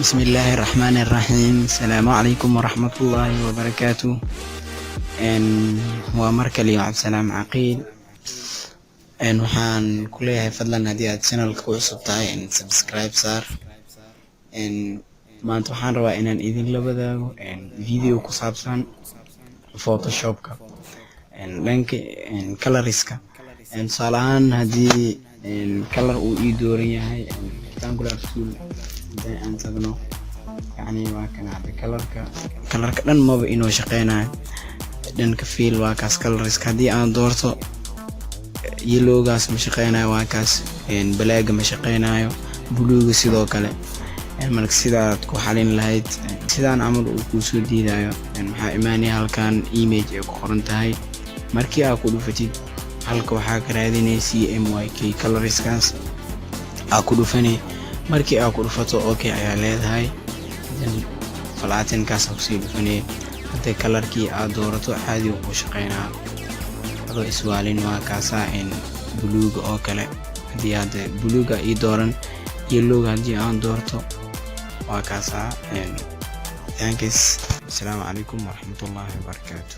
Bismillaahi raxmaani raxiim. Asalaamu calaykum waraxmatullaahi wabarakaatu. Waa mar kale iyo Cabdisalaam Caqiil. Waxaan ku leeyahay, fadlan haddii aad channelka ku cusub tahay, subscribe saar. Maanta waxaan rabaa inaan idinla wadaago video ku saabsan Photoshopka, dhanka colorska. Tusaale ahaan, haddii color uu ii dooran yahay rectangular tool, hadii aan tagno, yacni waa kana hadda colorka dhan maba inoo shaqeynayo. Dhanka fill, waa kaas colorska. Haddii aan doorto yellowgaas, ma shaqeynayo. Waa kaas blackga, ma shaqeynayo. Bluega sidoo kale. Marka sidaad ku xalin lahayd sidaan camal uu kuusoo diidayo, waxaa imaanaya halkan image ay ku qoran tahay. Markii aad ku dhufatid halka, waxaa ka raadinaya CMYK colorskaas aa ku dhufanay. Markii aad ku dhufato, okay ayaa leedahay. Flattenkaas aa kusii dhufanay. Hadda colorkii aad doorato caadi uu ku shaqeynaa adoo iswaalin. Waa kaasaa buluuga oo kale. Haddii hadda buluuga ii dooran, yellowga haddii aan doorto, waa kaasaa. Thanks. Asalaamu calaykum waraxmatullaahi wabarakaatu.